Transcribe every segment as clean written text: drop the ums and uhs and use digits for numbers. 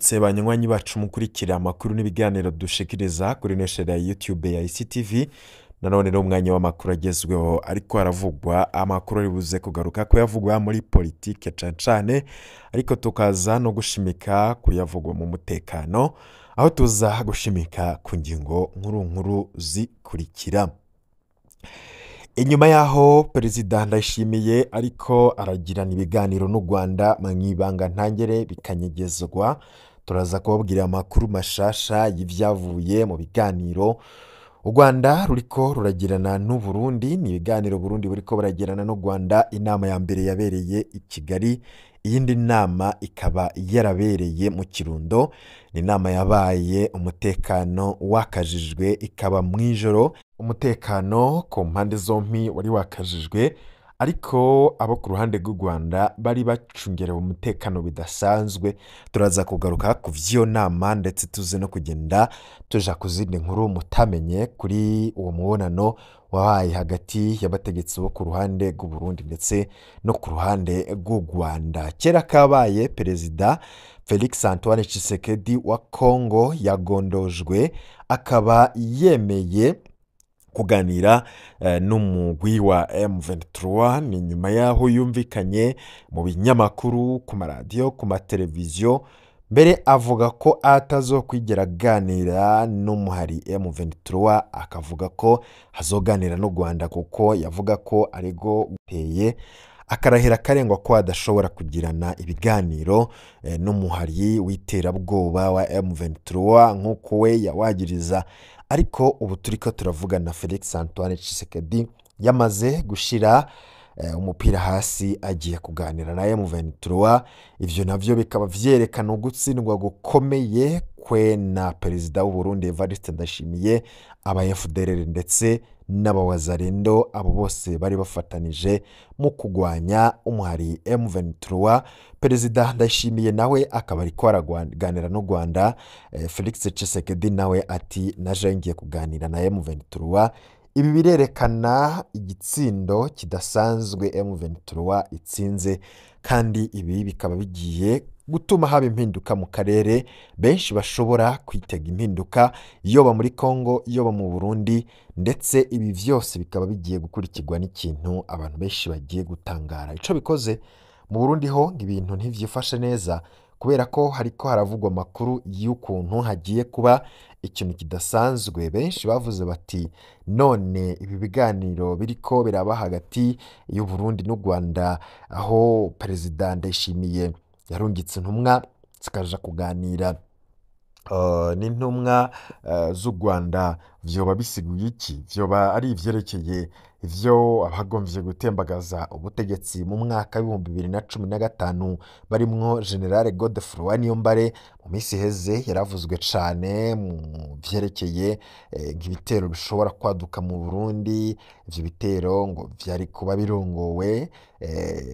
Mwaramutse banywanyi bacu mukurikira amakuru n'ibiganiro dushikiriza kuri nesheri ya YouTube ya ICTV. Nanone ni umwanya w'amakuru agezweho ariko haravugwa amakuru ari buze kugaruka kuyavugwa muri politike cane cane, ariko tukaza no gushimika kuyavugwa mu mutekano, aho tuza gushimika ku ngingo nkuru nkuru zikurikira. Inyuma yaho Perezida Ndayishimiye ariko aragirana ibiganiro n'u Rwanda mw'ibanga ntangere bikanyegezwa, turaza kubabwira amakuru mashasha y'ivyavuye mu biganiro u Rwanda ruriko ruragirana n'u Burundi. Ni ibiganiro Burundi buriko buragirana n'u Rwanda. Inama ya mbere yabereye i Kigali, iyindi nama ikaba yarabereye mu Kirundo. Ni inama yabaye umutekano wakajijwe, ikaba mw'ijoro. Umutekano ku mpande zompi wari wakajijwe, ariko abo ku ruhande rw'u Rwanda bari bacungerewe umutekano bidasanzwe. Turaza kugaruka ku vy'iyo nama, ndetse tuze no kugenda tuja ku zindi nkuru mutamenye kuri uwo mubonano wabaye hagati y'abategetsi bo ku ruhande rw'u Burundi ndetse no ku ruhande rw'u Rwanda. Kera kabaye, Perezida Felix Antoine Tshisekedi wa Congo yagondojwe, akaba yemeye kuganira n'umugwi wa M23. Ni nyuma yaho yumvikanye mu binyamakuru, ku maradiyo, ku mateleviziyo, mbere avuga ko atazokwigera aganira n'umuhari M23, akavuga ko hazoganira n'u Rwanda kuko yavuga ko ariko guteye, akarahira karengwa ko adashobora kugirana ibiganiro n'umuhari w'iterabwoba wa M23 nk'uko we yawagiriza. Ariko ubu turiko turavugana, Felix Antoine Tshisekedi yamaze gushira umupira hasi, agiye kuganira na M23. Ivyo navyo bikaba vyerekana ugutsindwa gukomeye kwe na Perezida w'u Burundi Evariste Ndayishimiye, aba FDLR ndetse n'abawazarendo, abo bose bari bafatanije mu kugwanya umuhari M23. Perezida Ndayishimiye nawe akaba ariko araganira n'u Rwanda. Felix Tshisekedi nawe ati naje ngiye kuganira na M23. Ibi birerekana igitsindo kidasanzwe M23 itsinze, kandi ibi bikaba bigiye gutuma haba impinduka mu karere. Benshi bashobora kwitega impinduka yoba muri Congo, yoba mu Burundi, ndetse ibi vyose bikaba bigiye gukurikirwa n'ikintu abantu benshi bagiye gutangara. Ico bikoze mu Burundi ho ibintu ntivyifashe neza, kubera ko hariko haravugwa amakuru y'ukuntu hagiye kuba ikintu kidasanzwe. Benshi bavuze bati none ibi biganiro biriko biraba hagati y'u Burundi n'u Rwanda, aho Perezida Ndayishimiye yarungitse intumwa zikaja kuganira n'intumwa z'u Rwanda, vyoba bisiguye iki? Vyoba ari ivyerekeye ivyo abagomvye gutembagaza ubutegetsi mu mwaka w'2015 barimwo General Godefroid Niyombare? Mu minsi iheze yaravuzwe cane mu vyerekeye nk'ibitero bishobora kwaduka mu Burundi. Ivyo bitero ngo vyari kuba birongowe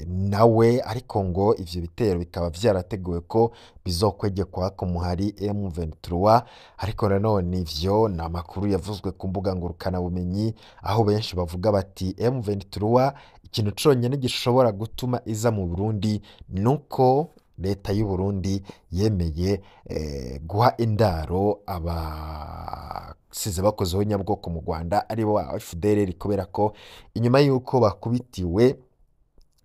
nawe, ariko ngo ivyo bitero bikaba vyarateguwe ko bizokwegekwa ku muhari M23. Ariko nanone ivyo ni amakuru yavuzwe ku mbuga ngurukanabumenyi, aho benshi bavuga bati M23 ikintu conyene gishobora gutuma iza mu Burundi nuko leta y'u Burundi yemeye guha indaro abasize bakozeho nyabwoko mu Rwanda, aribo FDLR, kubera ko inyuma y'uko bakubitiwe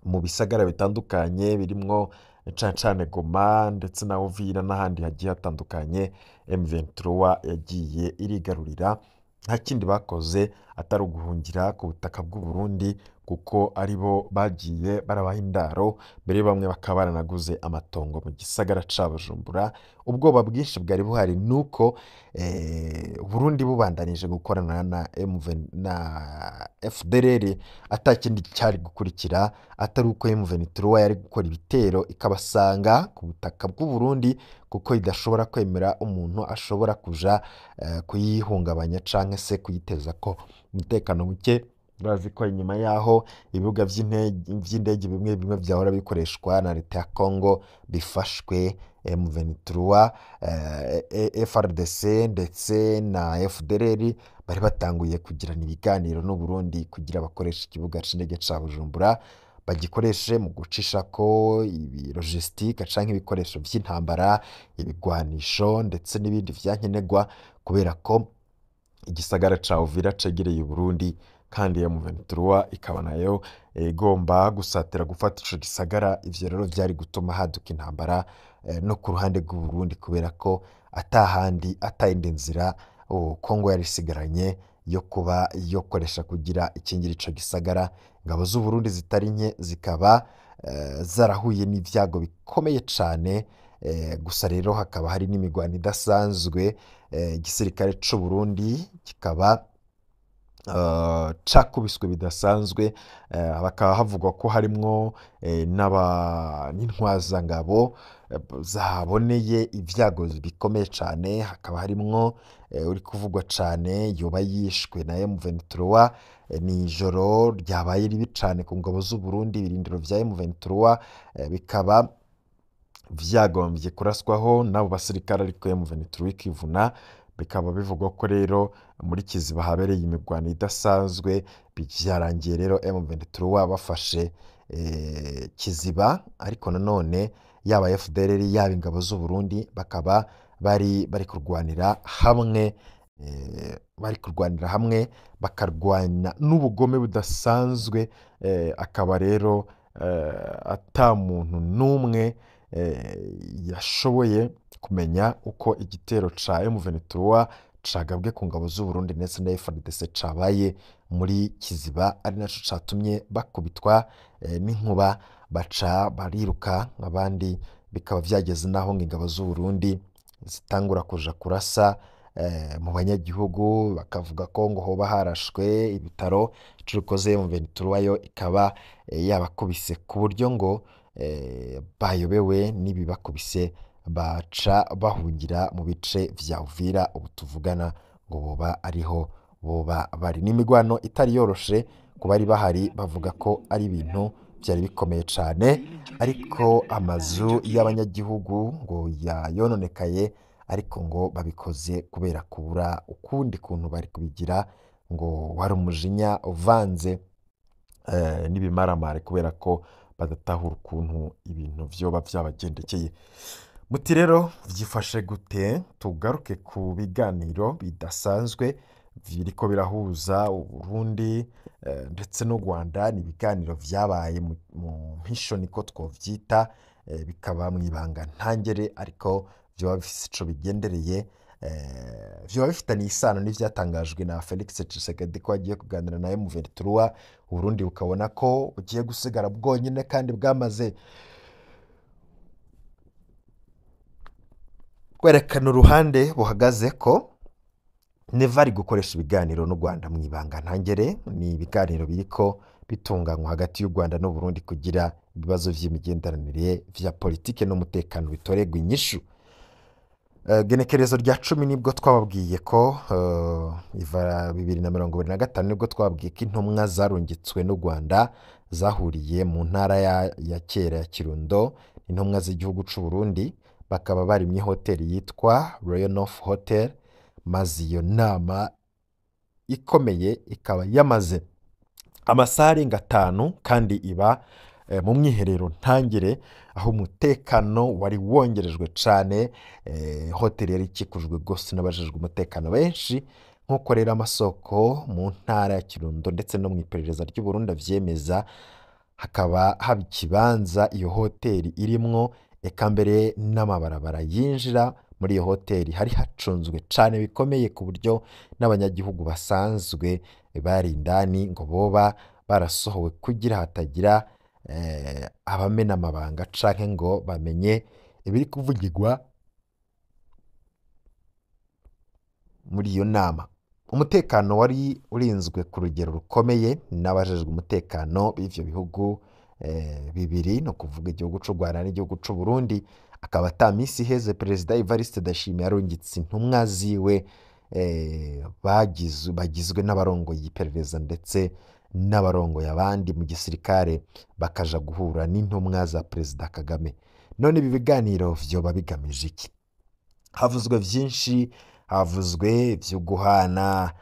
mu bisagara bitandukanye birimwo cane cane Goma ndetse na Uvira n'ahandi hagiye hatandukanye, M23 yagiye irigarurira. Nta kindi bakoze atari uguhungira ku butaka bw'u Burundi, kuko aribo bagiye barabaha indaro mbere, bamwe bakaba baranaguze amatongo mu gisagara ca Bujumbura. Ubwoba bwinshi bwari buhari nuko Burundi bubandanije gukorana na MV na FDLR, ata kindi cyari gukurikira atari uko M23 yari gukora ibitero ikabasanga ku butaka bw'u Burundi, kuko idashobora kwemera umuntu ashobora kuja kuyihungabanya canke se kuyiteza ko umutekano muke. Bazi ko inyuma yaho ibibuga vy'indege bimwe bimwe vyahora bikoreshwa na leta ya Congo bifashwe, M23, FRDC ndetse na FDLR bari batanguye kugirana ibiganiro n'u Burundi kugira bakoreshe ikibuga c'indege ca Bujumbura. bagikoreshe mu gucishako ibi logistique canke ibikoresho vy'intambara, ibigwanisho ndetse n'ibindi vyankenerwa, kubera ko igisagara ca Uvira cegereye Uburundi kandi M23 ikaba nayo igomba gusatira gufata ico gisagara. Ivyo rero vyari gutuma haduka intambara no ku ruhande rw'Uburundi, kubera ko atahandi atayindi nzira Kongo yari isigaranye yo kuba yokoresha kugira ikingira ico gisagara. Ingabo z'Uburundi zitari nke zikaba zarahuye n'ivyago bikomeye cane. Gusa rero hakaba hari n'imigwano idasanzwe. Igisirikare c'Uburundi kikaba cakubiswe bidasanzwe. Bakaba havugwa ko harimwo n'intwazangabo zaboneye ibyago bikomeye cane. Hakaba harimwo uri kuvugwa cane yoba yishwe na M23. Ni ijoro ryabaye ribi cane ku ngabo z'Uburundi. Ibirindiro vya M23 bikaba vyagombye kuraswaho n'abo basirikare, ariko M23 ikivuna. Bikaba bivugwa ko rero muri Kiziba habereye imigwano idasanzwe. Byarangiye rero M23 bafashe Kiziba, ariko nanone yaba FDLR yaba ingabo z'Uburundi bakaba bari kurwanira hamwe, bari kurwanira hamwe bakarwanya n'ubugome budasanzwe. Akaba rero ata muntu n'umwe yashoboye kumenya uko igitero ca M23 cagabwe ku ngabo z'Uburundi ndetse na FARDC cabaye muri Kiziba, ari naco catumye bakubitwa n'inkuba baca bariruka abandi. Bikaba vyageze naho ngo ingabo z'Uburundi zitangura kuja kurasa mu banyagihugu, bakavuga ko ngo hoba harashwe ibitaro. Ico M23 yo ikaba yabakubise ku buryo ngo bayobewe n'ibibakubise, baca bahungira mu bice vya Uvira. Ubu tuvugana ngo boba ariho boba bari. N'imigwano itari yoroshe ku bari bahari, bavuga ko ari ibintu byari bikomeye cane, ariko amazu y'abanyagihugu ngo yayononekaye, ariko ngo babikoze kubera kubura ukundi kuntu bari kubigira, ngo wari umujinya uvanze n'ibimaramare, kubera ko badatahura ukuntu ibintu vyoba vyabagendekeye. Muti rero vyifashe gute? Tugaruke ku biganiro bidasanzwe biriko birahuza Uburundi ndetse n'u Rwanda. Ni ibiganiro vyabaye mu mpisho, niko twovyita, bikaba mw'ibanga ntangere, ariko vyoba bifise ico bigendereye, vyoba bifitaniye isano n'ivyatangajwe na Felix Tshisekedi ko agiye kuganira na M23. Uburundi bukabona ko bugiye gusigara bwonyine kandi bwamaze kwerekana uruhande buhagaze ko Neva ari gukoresha ibiganiro n'u Rwanda mu ibanga ntangere. Ni ibiganiro biriko bitunganywa hagati y'u Rwanda n'u Burundi kugira ibibazo vy'imigenderanire vya politike n'umutekano bitoregwa inyishu. Genekerezo rya 10 nibwo twababwiye ko iva 2025, nibwo twababwiye ko intumwa zarungitswe n'u Rwanda zahuriye mu ntara ya kera ya Kirundo. Intumwa z'igihugu c'u Burundi bakaba bari mu hoteli yitwa Royal North Hotel, maze iyo nama ikomeye ikaba yamaze amasaha arenga 5, kandi iba mu mwiherero ntangire, aho umutekano wari wongerejwe cane. Hoteli yari ikikujwe rwose n'abajejwe umutekano benshi, nk'uko rero amasoko mu ntara ya Kirundo ndetse no mu iperereza ry'u Burundi avyemeza. Hakaba haba ikibanza iyo hoteli irimwo, eka mbere n'amabarabara yinjira muri iyo hoteli hari hacunzwe cane bikomeye, ku buryo n'abanyagihugu basanzwe bari indani ngo boba barasohowe kugira hatagira abamena amabanga canke ngo bamenye ibiri kuvugirwa muri iyo nama. Umutekano wari urinzwe ku rugero rukomeye n'abajejwe umutekano b'ivyo bihugu bibiri, no kuvuga igihugu c'u Rwanda n'igihugu c'u Burundi. Akaba ata minsi iheze Perezida Evariste Ndayishimiye yarungitse intumwa ziwe bagizwe n'abarongoye iperereza ndetse n'abarongoye abandi mu gisirikare, bakaja guhura n'intumwa za Perezida Kagame. None ibi biganiro vyoba bigamije iki? Havuzwe vyinshi. Havuzwe ivyo guhana,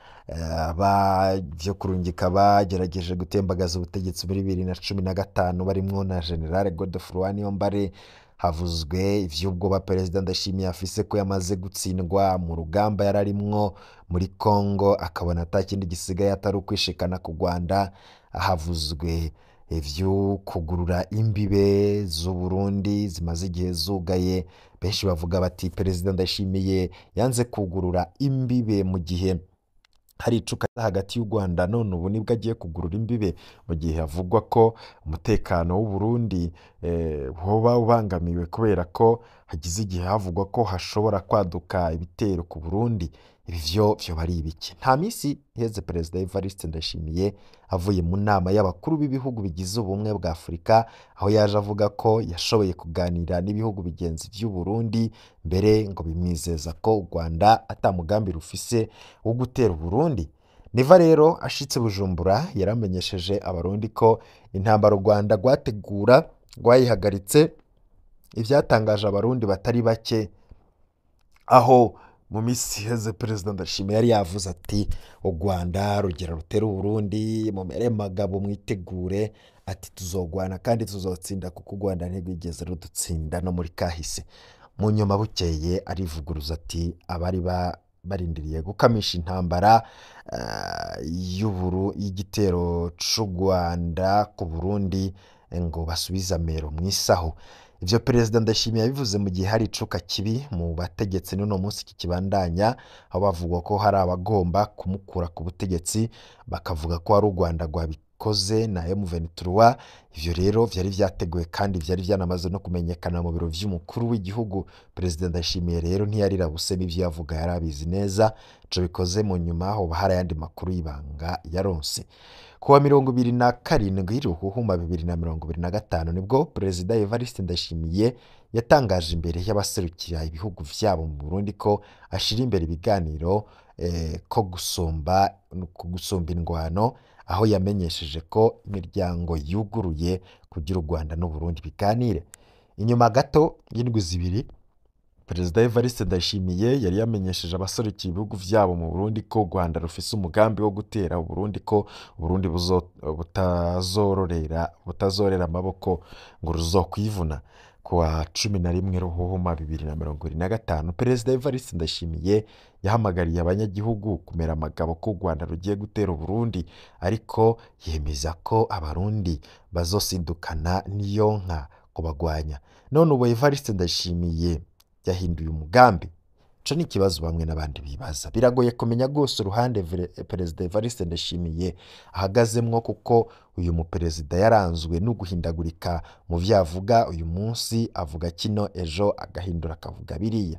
vyo kurungika bagerageje gutembagaza ubutegetsi muri 2015 barimwo na General Godefroid Niyombare. Havuzwe ivy'ubwoba Perezida Ndayishimiye afise ko yamaze gutsindwa mu rugamba yararimwo muri Congo, akabona ata kindi gisigaye atari ukwishikana ku Rwanda. Havuzwe ivyo kugurura imbibe z'Uburundi zimaze igihe zugaye. Benshi bavuga bati Perezida Ndayishimiye yanze kugurura imbibe mu gihe hari icuka hagati y'u Rwanda, none ubu nibwo agiye kugurura imbibe mu gihe havugwa ko umutekano w'Uburundi woba ubangamiwe kubera ko hagize igihe havugwa ko hashobora kwaduka ibitero ku Burundi. Ibi vyo vyoba ari ibiki? Nta misi iheze Perezida Evariste Ndayishimiye avuye mu nama y'abakuru b'ibihugu bigize ubumwe bwa Afurika, aho yaje avuga ko yashoboye kuganira n'ibihugu bigenzi vy'u Burundi, mbere ngo bimwizeza ko u Rwanda ata mugambi rufise wo gutera Uburundi. Neva rero ashitse Bujumbura yaramenyesheje Abarundi ko intambara u Rwanda rwategura rwayihagaritse, ivyatangaje Abarundi batari bake, aho mu misi iheze Perezida Ndayishimiye yari yavuze ati u Rwanda rugera rutera Uburundi, mumere magabo mwitegure, ati tuzogwana kandi tuzotsinda kuko u Rwanda ntirwigeze rudutsinda no muri kahise. Mu nyuma bukeye arivuguruza ati abari barindiriye gukamisha intambara y'igitero c'u Rwanda ku Burundi ngo basubize amero mw'isaho. Ivyo Perezida Ndayishimiye yabivuze mu gihe hari icuka kibi mu bategetsi n'uno munsi kikibandanya, aho bavugwa ko hari abagomba kumukura ku butegetsi, bakavuga ko ari u Rwanda rwabikoze na M23. Ivyo rero vyari vyateguwe kandi vyari vyanamaze no kumenyekana mu biro vy'umukuru w'igihugu. Perezida Ndayishimiye rero ntiyarira buse n'ivyo yavuga yarabizi neza. Ico bikoze mu nyuma hoba hari ayandi makuru y'ibanga yaronse. Kuwa 27 Ruhuhuma 2025 nibwo Perezida Evariste Ndayishimiye yatangaje imbere y'abaserukira ibihugu vyabo mu Burundi ko ashira imbere ibiganiro ko gusumba indwano, aho yamenyesheje ko imiryango yuguruye kugira u Rwanda n'Uburundi biganire. Inyuma gato y'indwi zibiri Perezida Evariste Ndayishimiye yari yamenyesheje abaserukiye ibihugu vyabo mu Burundi ko u Rwanda rufise umugambi wo gutera Uburundi, ko Uburundi butazorera amaboko ngo ruzokwivuna. Kuwa 11 Ruhuhuma 2025 Perezida Evariste Ndayishimiye yahamagariye abanyagihugu kumera amagabo ko u Rwanda rugiye gutera Uburundi, ariko yemeza ko Abarundi bazosidukana n'iyonka kubagwanya. None ubu Evariste Ndayishimiye yahinduye umugambi. Ico ni ikibazo bamwe n'abandi bibaza. Biragoye kumenya rwose uruhande Perezida Evariste Ndayishimiye ahagazemwo, kuko uyu muperezida yaranzwe no guhindagurika mu vyo avuga. Uyu munsi avuga kino, ejo agahindura akavuga biriya.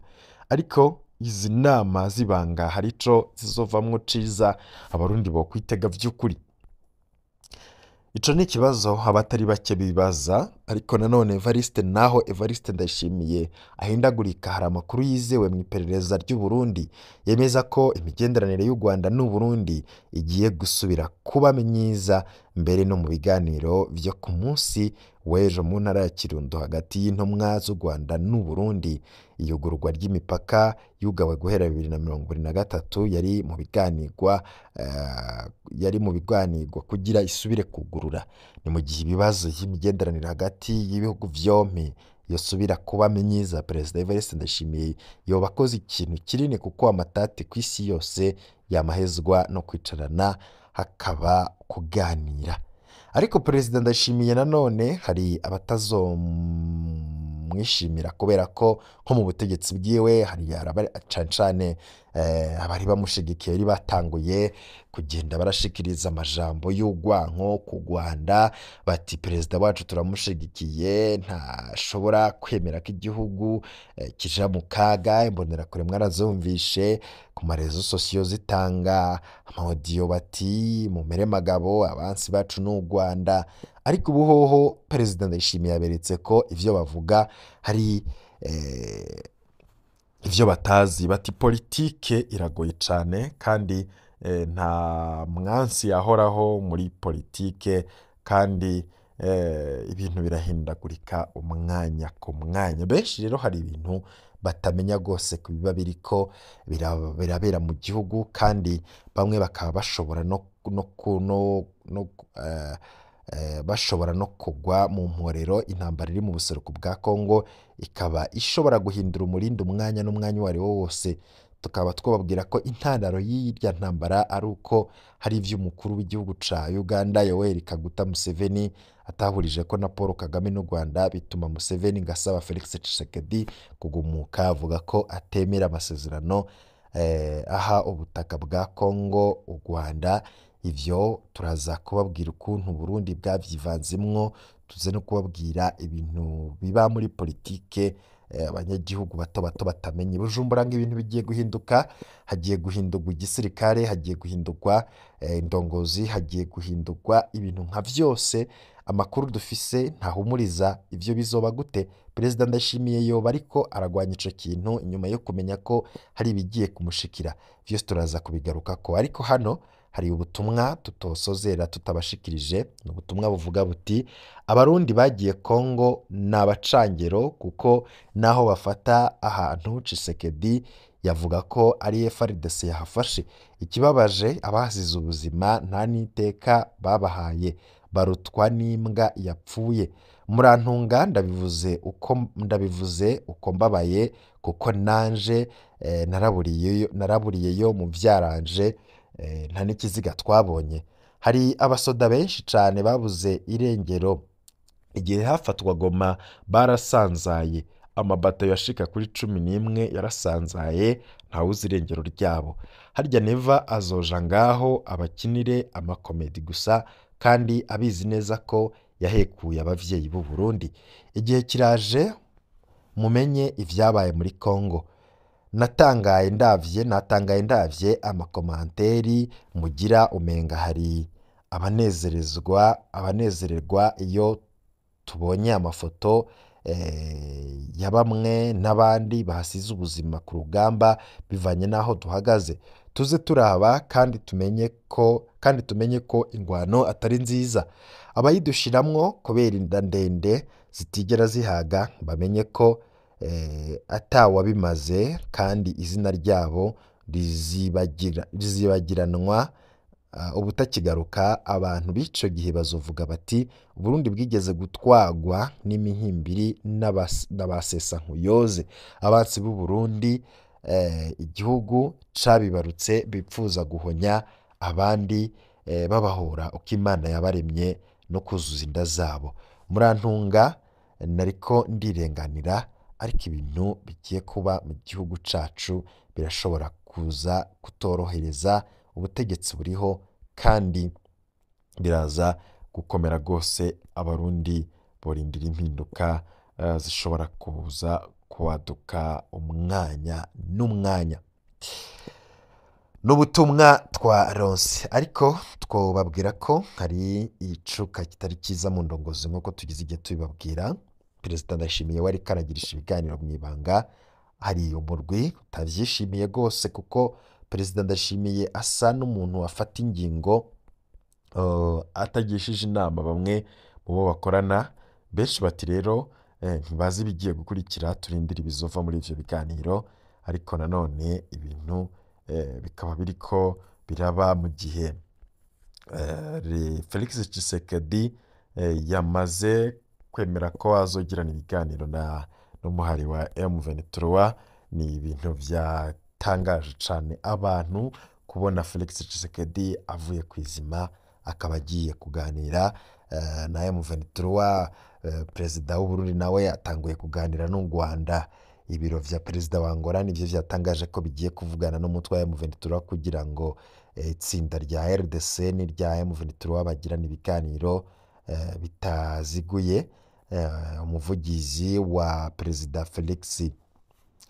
Ariko izi nama z'ibanga hari ico zizovamwo ciza Abarundi bokwitega vy'ukuri? Ico ni ikibazo abatari bake bibaza. Ariko nanone Evariste, naho Evariste Ndayishimiye ahindagurika, hari amakuru yizewe mu iperereza ry'u Burundi yemeza ko imigenderanire y'u Rwanda n'u Burundi igiye gusubira kuba myiza, mbere no mu biganiro vyo ku munsi w'ejo mu ntara ya Kirundo hagati y'intumwa z'u Rwanda n'u Burundi. Iyugururwa ry'imipaka yugawe guhera 2023 yari mu biganirwa kugira isubire kugurura. Ni mu gihe ibibazo vy'imigenderanire hagati y'ibihugu vyompi yosubira kuba myiza, Perezida Evariste Ndayishimiye yoba akoze ikintu kinini, kuko amatati kw'isi yose yamahezwa no kwicarana hakaba kuganira. Ariko Perezida Ndayishimiye nanone hari abatazomwishimira, kubera ko nko mu butegetsi bwiwe hari cane cane abari bamushigikiye bari batanguye kugenda barashikiriza amajambo y'urwanko ku Rwanda, bati perezida wacu turamushigikiye, ntashobora kwemera ko igihugu kija mu kaga. Imbonerakure mwarazumvishe ku marezo sosiyo zitanga amawodiyo bati mumere magabo, abansi bacu ni u Rwanda. Ariko ubu hoho Perezida Ndayishimiye yaberetse ko ivyo bavuga hari ivyo batazi, bati politike iragoye cane kandi nta mwansi yahoraho muri politike, kandi Ibintu birahindagurika umwanya ku mwanya. Benshi rero hari ibintu batamenya rwose ku biba biriko birabera mu gihugu, kandi bamwe bakaba bashobora no, no, ku- no, no, eh, eh, bashobora no kugwa mu mporero. Intambara iri mu buseruko bwa Kongo ikaba ishobora guhindura umurindi umwanya n'umwanya uwo ari wo wose. Tukaba twababwira ko intandaro y'irya ntambara ari uko hari ivy'umukuru w'igihugu ca Uganda Yoweri Kaguta Museveni atahurije ko na Paul Kagame n'u Rwanda, bituma Museveni ngo asaba Felix Tshisekedi kugumuka, avuga ko atemera amasezerano aha ubutaka bwa Kongo u Rwanda. Ivyo turaza kubabwira ukuntu Burundi bwavyivanzemwo, tuze no kubabwira ibintu biba muri politike abanyagihugu bato bato batamenye. Bujumbura ngo ibintu bigiye guhinduka, hagiye guhindurwa igisirikare, hagiye guhindurwa indongozi, hagiye guhindurwa ibintu nka vyose. Amakuru dufise ntahumuriza. Ivyo bizoba gute? Perezida Ndayishimiye yoba ariko aragwanya ico kintu inyuma yo kumenya ko hari ibigiye kumushikira. Vyose turaza kubigarukako, ariko hano hari ubutumwa tutosozera tutabashikirije. Ni ubutumwa buvuga buti: Abarundi bagiye Kongo ni abacangero, kuko naho bafata ahantu Tshisekedi yavuga ko ari FARDC yahafashe. Ikibabaje, abahasize ubuzima nta n'iteka babahaye, barutwa n'imbwa yapfuye. Murantunga, ndabivuze uko mbabaye, kuko nanje naraburiyeyo mu vyaranje, nta n'ikiziga twabonye. Hari abasoda benshi cane babuze irengero. Igihe hafatwa Goma barasanzaye, amabatayo yashika kuri 11 yarasanzaye, ntawuzi irengero ryabo. Harya Neva azoja ngaho abakinire amakomedi gusa, kandi abizi neza ko yahekuye abavyeyi b'u Burundi. Igihe kiraje mumenye ivyabaye muri Kongo. Natangaye ndavye amakomanteri mugira, umenga hari abanezererwa iyo tubonye amafoto ya bamwe n'abandi bahasize ubuzima ku rugamba. Bivanye n'aho duhagaze, tuze turaba kandi tumenye ko ingwano atari nziza. Abayidushiramwo kubera inda ndende zitigera zihaga bamenye ko atawabimaze, kandi izina ryabo rizibagiranwa ubutakigaruka. Abantu b'ico gihe bazovuga bati: "Uburundi bwigeze gutwagwa n'imihimbiri n'abasesankuyoze, abansi b'u Burundi, igihugu cabibarutse bipfuza guhonya abandi, babahora uko Imana yabaremye no kuzuza inda zabo." Murantunga, nariko ndirenganira, ariko ibintu bigiye kuba mu gihugu cacu birashobora kuza kutorohereza ubutegetsi buriho, kandi biraza gukomera rwose. Abarundi borindira impinduka zishobora kuza kwaduka umwanya n'umwanya. N'ubutumwa twaronse, ariko twobabwira ko hari icuka kitari cyiza mu ndongozi nk'uko tugize igihe tubibabwira. Perezida Ndayishimiye we ariko aragirisha ibiganiro mu ibanga. Hari umurwi utavyishimiye rwose, kuko Perezida Ndayishimiye asa n'umuntu wafata ingingo atagishije inama bamwe mu bo bakorana. Benshi bati rero ntibazi ibigiye gukurikira, turindire ibizova muri ivyo biganiro. Ariko nanone ibintu bikaba biriko biraba mu gihe Felix Tshisekedi yamaze kwemera ko azogirana ibiganiro na n'umuhari wa M23. Ni ibintu vyatangaje cane abantu kubona Felix Tshisekedi avuye kwizima akaba agiye kuganira na M23. Perezida w'u Burundi nawe atanguye kuganira n'u Rwanda. Ibiro vya perezida wa Angola nivyo vyatangaje ko bigiye kuvugana n'umutwe wa M23 kugira ngo itsinda rya RDC n'irya M23 bagirane ibiganiro bitaziguye. Umuvugizi wa Perezida Felix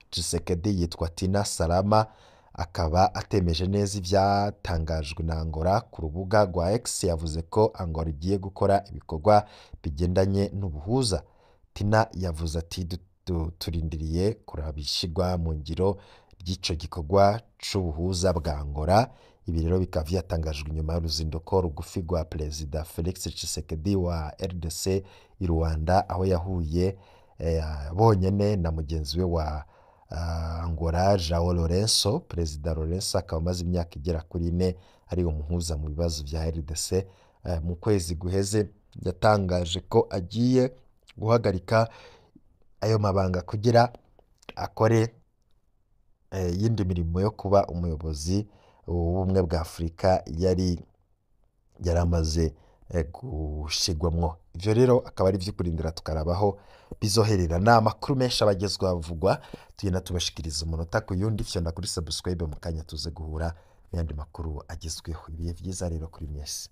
Tshisekedi yitwa Tina Salama akaba atemeje neza ivyatangajwe na Angola. Ku rubuga rwa X yavuze ko Angola igiye gukora ibikorwa bigendanye n'ubuhuza. Tina yavuze ati: "Turindiriye kuraba ishigwa mu ngiro ry'ico gikorwa c'ubuhuza bwa Angola." Ibi rero bikaba vyatangajwe inyuma y'uruzinduko rugufi rwa Perezida Felix Tshisekedi wa RDC i Rwanda, aho yahuye bonyene na mugenzi we wa Angola João Lourenço. Perezida Lourenço akaba amaze imyaka igera kuri 4 ari umuhuza mu bibazo vya RDC. Mu kwezi guheze yatangaje ko agiye guhagarika ayo mabanga kugira akore iyindi mirimo yo kuba umuyobozi w'ubumwe bwa Afurika yari yaramaze gushigwamwo. Ivyo rero akaba ari ivyo kurindira tukarabaho bizoherera. Ni amakuru menshi aba agezweho avugwa, tugenda tubashikiriza umunota ku yundi. Fyonda kuri subscribe mu kanya tuze guhura n'ayandi makuru agezweho. Ibihe vyiza rero kuri mwese.